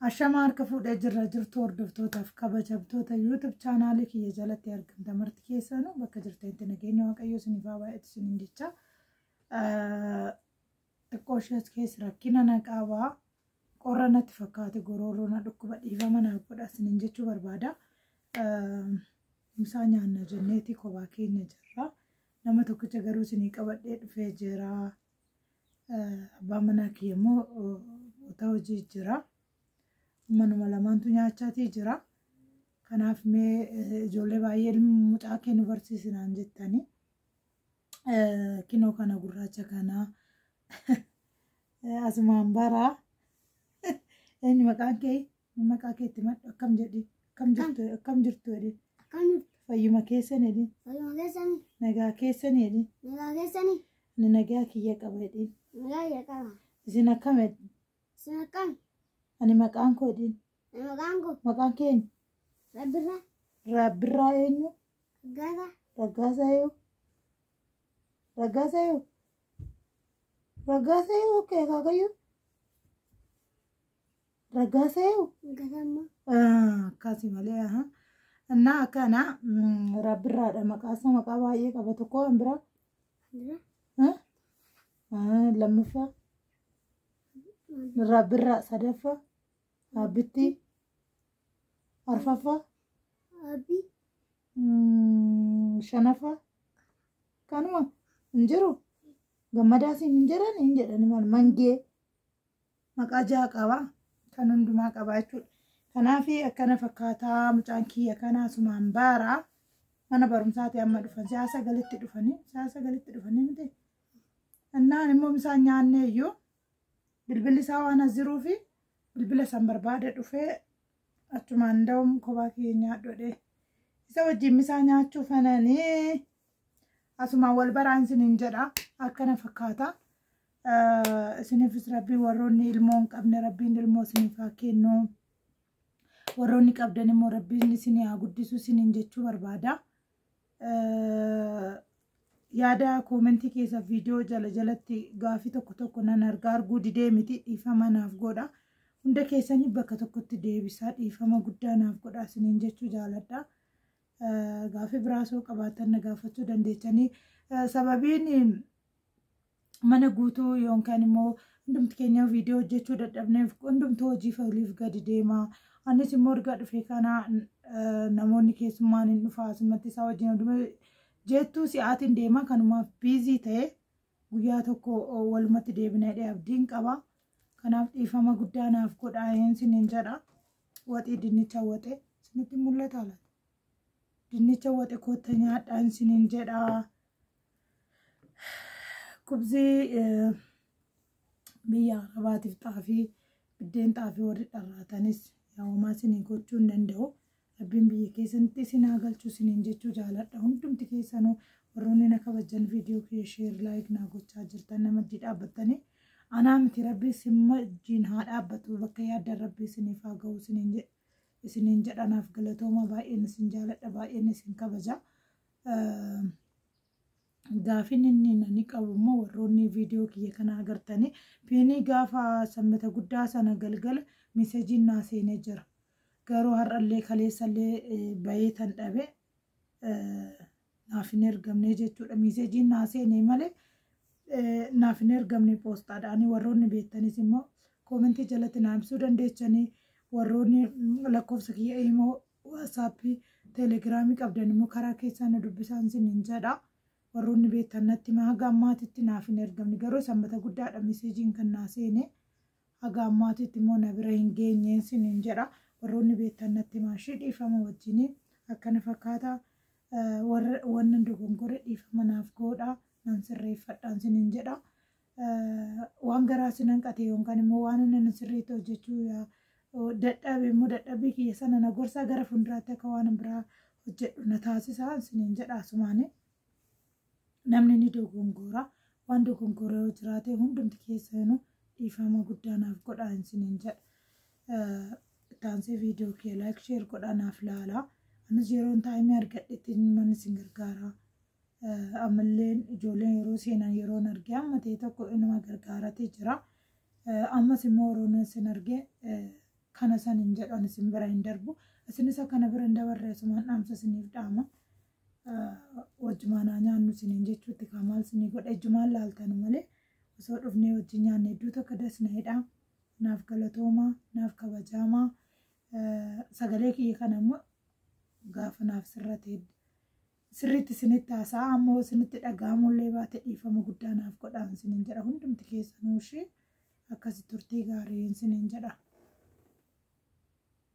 Ashamaa harka fuudhee jirra jirtu hordoftootaaf kabajamtoota YouTube chaanaalii kiyya jalatti argamta marti keessanuu bakka jirtanitti nageenya Waaqayyoo isiniif haa baay'atu isiniin jecha. Xiqqoo ishees keessa rakkina na qabaa. Qorra natti fakkaate, gorooroo na dhukkuba, dhiifama naaf godha isiniin jechuu barbaada. Misaa nyaanna jenneeti kophaa keenya jirra. Nama tokkicha garuu isinii qabadhee dhufee jira. Abbaan manaa kiyya immoo boota hojii jira. Manuma lamaantu nyaachaatii jira. Kanaaf mee ijoollee baay'ee mucaa kee nu barsiisinaan jettanii. Kinoo kana gurraacha kana asumaan baraa. Eenyu maqaan kee? Maqaa kee itti madhu akkam jedhi? Akkam jirtu? Akkam jirtu jedhi? Akkam jirtu? Fayyuma keessan jedhi? Fayyuma keessanii? Nagaa keessan jedhi? Nagaa keessanii? Ani nagaa kiyya qaba jedhi. Nagaa kiyya qaba. Isin akkam jedhi? Isin akkam? Ani maqaan koo jedhi. Ani maqaan koo. Maqaan kee eenyu? Rabbirraa. Rabbirraa eenyu? Raggaasaa. Raggaasaa eenyu? Raggaasaa eenyu? Raggaasaa eenyu? Okay, akaakayyuu. Raggaasaa eenyu? Gatamma. Akkasi malee aha. Innaa akkana Rabbirraadha maqaa isaa, maqaa baay'ee qaba, tokko kan biraa. Dura. Lammaffaa Rabbirraa, sadaffaa Abbittii, arfaffaa Abbi. Shanaffaa kanuma hin jiru. Gammadaas hin jedhan hin jedhani maal mangee maqaa jaha qaba, kan hundumaa qaba jechuudha. Kanaaf akkana fakkaataa mucaan kiyya kana asumaan baara. Mana barumsaati amma dhufan, sa'a 9tti dhufanii, sa'a 9tti dhufanii miti. Innaan immoo isaan nyaannee iyyuu bilbilli isaa waan as jiruu fi bilbila san barbaada dhufee achumaan da'um kophaa kiyya nyaadhu. Isa wajjin misaa nyaachuu fananii asumaan wal baraan isiniin jedha, akkana fakkaata. Isiniifis Rabbiin, warroonni ilmoo hin qabne Rabbiin ilmoo isiniif haa kennu. Warroonni qabdan immoo Rabbiin isinii haa guddisu isiniin jechuu barbaada. Yaada koomentii keessa viidiyoo jala jalatti gaafii tokko tokko nan argaa, arguu didee miti, dhiifama naaf godha. Hunda keessanii bakka tokkotti deebisaa, dhiifama guddaa naaf godha isiniin jechuu jaaladha. Gaafii biraa soo qabaatan na gaafachuu dandeechanii. Sababiin mana guutuu yookaan immoo hundumti keenya viidiyoo hojjechuu dadhabneef hundumtuu hojii waliif gadi deema. Anis immoo erga dhufe kana namoonni keessummaan hin dhufa, asumatti isaa wajjin jettuu si'aatiin deema, kanumaaf busy ta'e guyyaa tokko walumatti deebina jedhee abdiin qaba. Kanaaf dhiifama guddaa naaf godhaa isiniin jedha. Waxii dinnicha waxe isinitti mul'ata laata? Dinnicha waxe kootta nyaadhaa isiniin jedha. Kubzii biyya Arabaatiif xaafii, biddeen xaafii warri dharraatanis yaa'umaa isinii gochuu hin danda'u. Rabbiin biyya keessanitti isin haa galchu isiniin jechuu jaaladha. Hundumti keessanuu warroonni na kabajan viidiyoo kiyya share, like naa gochaa jirtan, nama maddii dhaabbattanii. Anaa miti, Rabbi isin wajjin haa dhaabbatu, bakka yaaddan Rabbi isiniif haa ga'u isiniin jedha. Naaf galatooma, baay'een isin jaaladha, baay'een isin kabaja. Gaafin inni nani qabu immoo warroonni viidiyoo kiyya kana agartanii piinii gaafa Sanbata Guddaa sana galgala miseejiin naa seenee jira. Garuu har'allee kaleessallee bahee tan dhabe naaf hin ergamne jechuudha. Miseejiin naa seenee malee naaf hin ergamne poostaadhaan. Warroonni beektanis immoo koomentii jalatti naa ibsuu dandeechanii, warroonni lakkoofsa kiyya immoo WhatsAppii, Telegramii qabdan immoo karaa keessaa na dubbisaan isiniin jedha. Warroonni beektan natti haga ammaatitti naaf hin ergamne, garuu Sanbata Guddaadha miseejiin kan naa seene, haga ammaatitti immoo na bira hin geenye isiniin jedha. Warroonni beektan natti himaa, dhiifama wajjin. Akkana fakkaata, warra dogongore dhiifama naaf godha, nan sirreeffadhaan isiniin jedha. Waan garaa sin hanqate yookaan immoo waan inni sirriitti hojjechuu dadhabe immoo dadhabbii kiyya sana na gorsaa, gara fuulduraatti akka waan biraa hojjedhu na taasisaa isiniin jedha asumaanii. Namni ni dogongora, waan dogongora yoo jiraate hundumti keessanuu dhiifama guddaa naaf godhaa isiniin jedha. Taansee viidiyoo kee like, share godhaa naaf laala. Anis yeroon timeii argadhetti mana isin gargaara. Ammallee ijoolleen yeroo seenan yeroon arge amma ta'e tokko inuma gargaaratee jira. Ammas immoo yeroon isin arge Kana san hin jedhu, ani isin bira hin darbu. Isinis akkana bira hin dabarre, asumaan dhaamsa isiniif dhaama. Wajjumaan haa nyaannu isiniin jechuutti kaa, maal isinii godha, ijjumaan laaltanu malee osoo dhufnee wajjin nyaanne hedduu takka dasna'edha. Naaf galatoomaa, naaf kabajaamaa. Sagalee kiyya kana immoo gaafa naaf sirrate sirriitti isinitti haasa'a, ammoo isinitti dhaga'amullee baate dhiifama guddaa naaf godhaan isiniin jedha. Hundumti keessanuu ishee akkasi turtii gaarii isiniin jedha.